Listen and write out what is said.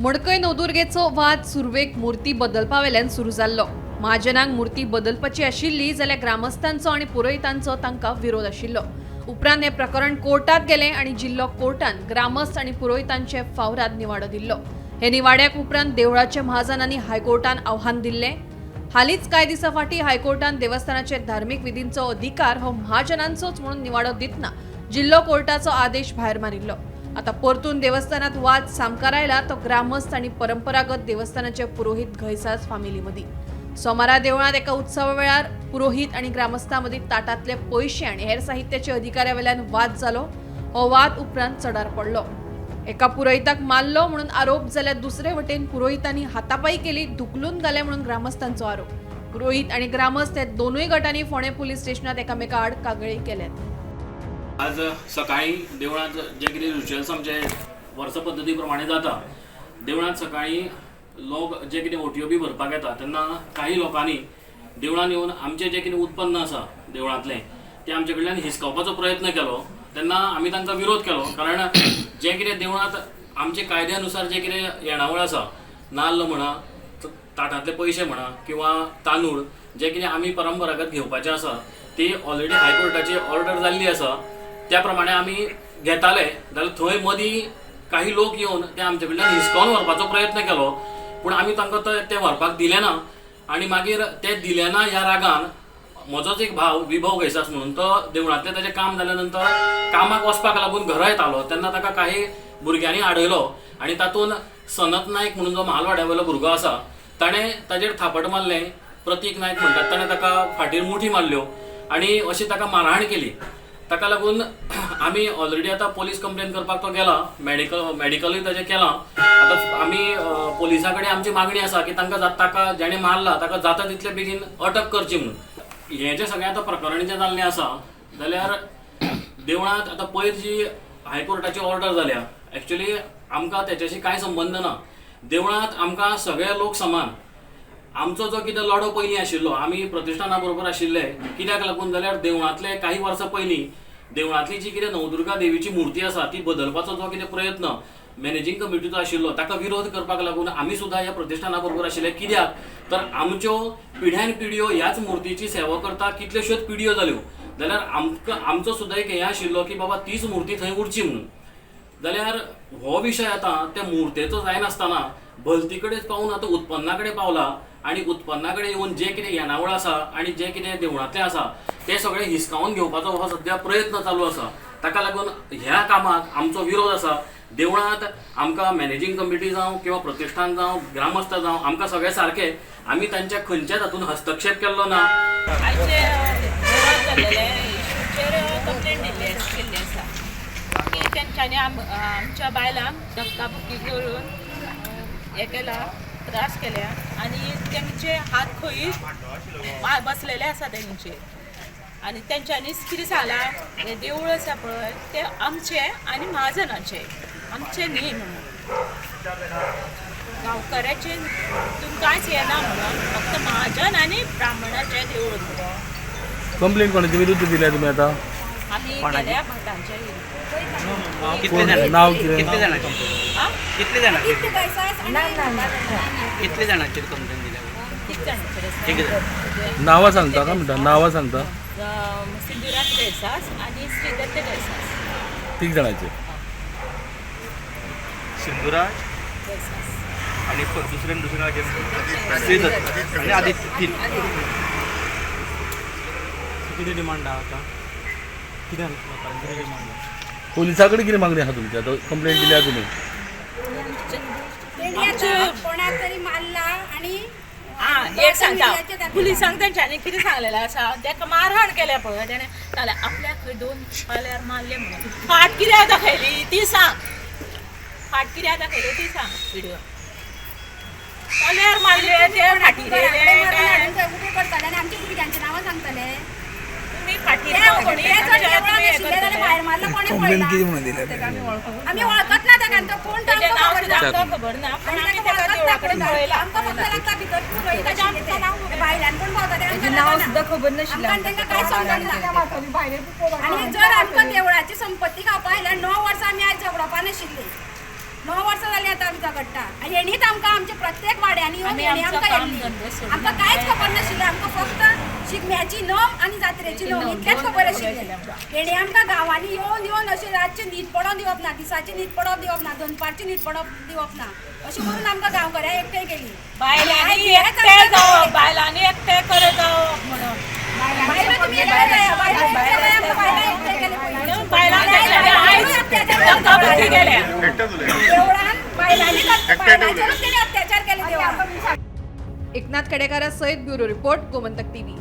मडकय नवदुर्गेचो वाद सुरवेक मूर्ती बदलपा वेल्यान सुरू जाल्लो. महाजनांक मूर्ती बदलपाची आशिल्ली जाल्यार ग्रामस्थांचो आनी पुरोहितांचो तांकां विरोध आशिल्लो. उपरांत हें प्रकरण कोर्टात गेलें आनी जिल्लो कोर्टान ग्रामस्थ आनी पुरोहितांचे फावराद निवाडो दिल्लो. हे निवाड्याक उपरांत देवळाच्या महाजनांनी हायकोर्टान आव्हान दिल्लें. हालींच कांय दिसां फाटीं हायकोर्टान देवस्थानाचे धार्मीक विधींचो अधिकार हो महाजनांचोच म्हणून निवाडो दितना जिल्लो कोर्टाचो आदेश भायर मारिल्लो. आता परतून देवस्थानात वाद सामकार आयला तो ग्रामस्थ आनी परंपरागत देवस्थानाचे पुरोहित घैसास फामिली मदीं. सोमारा देवळांत एका उत्सवा वेळार पुरोहित आनी ग्रामस्थां मदीं ताटांतले पयशे आनी हेर साहित्याचे अधिकाऱ्या वेल्यान वाद जालो. हो वाद उपरांत चडार पडलो. एका पुरोहिताक मारलो म्हणून आरोप जाल्यार दुसरे वटेन पुरोहितांनी हातापाई केली, धुकलून घाले म्हणून ग्रामस्थांचो आरोप. पुरोहित आनी ग्रामस्थ हे दोनूय गटांनी फोंडें पुलीस स्टेशनात एकामेका आड कागाळी केल्यात. आज सकाळी देवळांत जे कितें रिच्युअल्स आमचे वर्स पद्दती प्रमाणे जाता, देवळांत सकाळी लोक जे कितें ओटयो बी भरपाक येता तेन्ना काही लोकांनी देवळांत येवन आमचें जें कितें उत्पन्न आसा देवळांतलें तें आमचे कडल्यान हिसकावपाचो प्रयत्न केलो. तेन्ना आमी तांकां विरोध केलो, कारण जें कितें देवळांत आमचे कायद्या नुसार जें कितें येणावळ आसा, नाल्ल म्हणा, ताटांतले पयशे म्हणा किंवा तांदूळ, जे कितें आमी परंपरागत घेवपाचें आसा ती ऑलरेडी हायकोर्टाची ऑर्डर जाल्ली आसा, त्या प्रमाणे आमी घेताले. जाल्यार थंय मदीं काही लोक येवन ते आमचे कडल्यान हिसकावन व्हरपाचो प्रयत्न केलो, पूण आमी तांकां ते व्हरपाक दिले ना. आनी मागीर ते दिले ना ह्या रागान म्हजोच एक भाव विभव घैसास म्हणून तो देवळांतलें ताजें काम जाल्या नंतर कामाक वचपाक लागून घरा येतालो तेन्ना ताका काही भुरग्यांनी आडयलो आनी तातूंत सनत नायक म्हणून जो महालवाड्या वयलो भुरगो आसा ताणें ताजेर थापट मारलें. प्रतीक नायक म्हणटात ताणें ताका फाटीर मुठी मारल्यो आनी अशी ताका मारहाण केली. ताका लागून आमी ऑलरेडी आतां पोलीस कंप्लेन करपाक तो गेला, मेडिकलूय ताजें केलां. आतां आमी पोलिसां कडेन आमची मागणी आसा की तांकां ताका जेणें मारला ताका जाता तितले बेगीन अटक करची म्हणून. हें जें सगळें आतां प्रकरण जें जाल्लें आसा जाल्यार देवळांत आतां पयर जी हायकोर्टाची ऑर्डर जाल्या, एक्चुली आमकां तेच्याशी कांय संबंद ना. देवळांत आमकां सगळे लोक समान. आमचो जो कितें लढो पयलीं आशिल्लो, आमी प्रतिश्ठाना बरोबर आशिल्ले, कित्याक लागून जाल्यार देवळांतले काही वर्सां पयलीं देवळांतली जी कितें नवदुर्गा देवीची मूर्ती आसा ती बदलपाचो जो कितें प्रयत्न मॅनेजींग कमिटीचो आशिल्लो ताका विरोध करपाक लागून आमी सुद्दां ह्या प्रतिश्ठाना बरोबर आशिल्ले. कित्याक तर आमच्यो पिढ्यान पिढयो ह्याच मूर्तीची सेवा करता, कितल्योश्योच पिढयो जाल्यो, जाल्यार आमकां आमचो सुद्दां एक हें आशिल्लो की बाबा तीच मूर्ती थंय उरची म्हणून. जाल्यार हो विशय आतां त्या मुर्तेचो जायनासतना भलती कडेन पावून आतां उत्पन्ना कडेन पावला आनी उत्पन्ना कडेन येवन जें कितें येणावळ आसा आनी जें कितें देवळांतलें आसा तें सगळें हिसकावन घेवपाचो हो सद्या प्रयत्न चालू आसा. ताका लागून ह्या कामाक आमचो विरोध आसा. देवळांत आमकां मॅनेजींग कमिटी जावं किंवा प्रतिश्ठान जावं, ग्रामस्थ जावं, आमकां सगळे सारके, आमी तांच्या खंयच्याच हातून हस्तक्षेप केल्लो ना. कंप्लेन दिल्ली केल्ली आसा की तेंच्यांनी आमच्या बायलांक धक्काबुक्की करून हें केला, त्रास केल्या आनी तेंचे हात खंय बसलेले आसा तेंचे. आनी तेंच्यांनीच कितें सांगलां, हें देवूळ आसा पळय तें आमचें आनी म्हाजनाचें, आमचें न्ही म्हणून, गांवकऱ्याचें तितून कांयच येना म्हणून, फक्त म्हाजन आनी ब्राह्मणाचें देवूळ म्हणून. कंप्लेन कोणाच्या विरुद्ध दिल्या तुमी आतां? आमी केल्या भटांच्या विरुद्ध. कितले जाणांचेर? नाव कितें? कितले जाणांचेर? कितले जाणांचेर? कितले जाणांचेर कंप्लेन दिल्या? कितले जाणांचेर? एक जाण. नांवां सांगता का म्हणटा? नांवां सांगता? सिंधुराज गैसास आनी श्रीदत्त गैसास. तीग जाणांचेर. सिंधुराज आनी दुसऱ्या दुसऱ्या श्रीदत्त आनी आदित्य, तीन. कितें डिमांड आहा आतां? कितें लोकांक कितें डिमांड आहा? पोलिसा कडेन कितें मागणी आसा तुमची? आतां कंप्लेन दिल्या तुमी. कोणाक तरी मारला आनी एक सांगता, पुलिसांक तेंच्यांनी कितें सांगलेलें आसा, तेका मारहाण केल्या पळय तेणें जाल्यार आपल्याक खंय दोन पाल्यार मारले म्हणून. फाट कित्याक दाखयली ती सांग, फाट कित्याक दाखयली ती सांग. विडियो पाल्यार मारले ते फाटीर उबे करताले आनी आमच्या भुरग्यांची नांवां सांगतले. तुमी फाटीर भायर मारला कोणें पळयला? आमी वळखत ना ताका, तो कोण तो आमकां खबर ना, पूण आमी ताका देवळा कडेन पळयला. आमकां फक्त लागता भितर पुरोहीत आशिल्ले ते, भायल्यान कोण पावता ते आमकां नांव सुद्दां खबर नाशिल्लें, आमकां तांकां कांय समजना. आनी जर आमकां देवळाची संपत्ती खावपा आयल्यार 9 वर्सां आमी आयज झगडोवपा नाशिल्ली. 9 वर्सां जालीं आतां आमी झगडटा आनी हेणीच आमकां आमच्या प्रत्येक वाड्यांनी येवन आमी हेणी आमचो आमकां काम येल्ली. धंदो सोडून आमकां कांयच खबर नाशिल्लें. आमकां फक्त शिगम्याची नम आनी जात्रेची नम इतलेंच खबर आशिल्लें. हेणी आमकां गांवांनी येवन येवन अशें रातचें न्हीद पडोन दिवप ना, दिसाची न्हीद पडोन दिवप ना, दनपारची न्हीद पडप दिवप ना, अशें करून आमकां गांवकऱ्या एकठांय केली. बायलांनी एकठांय जावप, बायलांनी एकठांय करत जावप म्हणून. बायलो तुमी एकठांय जाया, बायलो एकठांय जाया, आमकां बायलां एकठांय केले पयलीं. बायलांनी आयज धक्काबुक्की केल्या. देवळान बायलांनी बायलांचेरूच तेणी अत्याचार केले देवळान. एकनाथ खेडेकारा सयत ब्युरो रिपोर्ट, गोमंतक टीव्ही.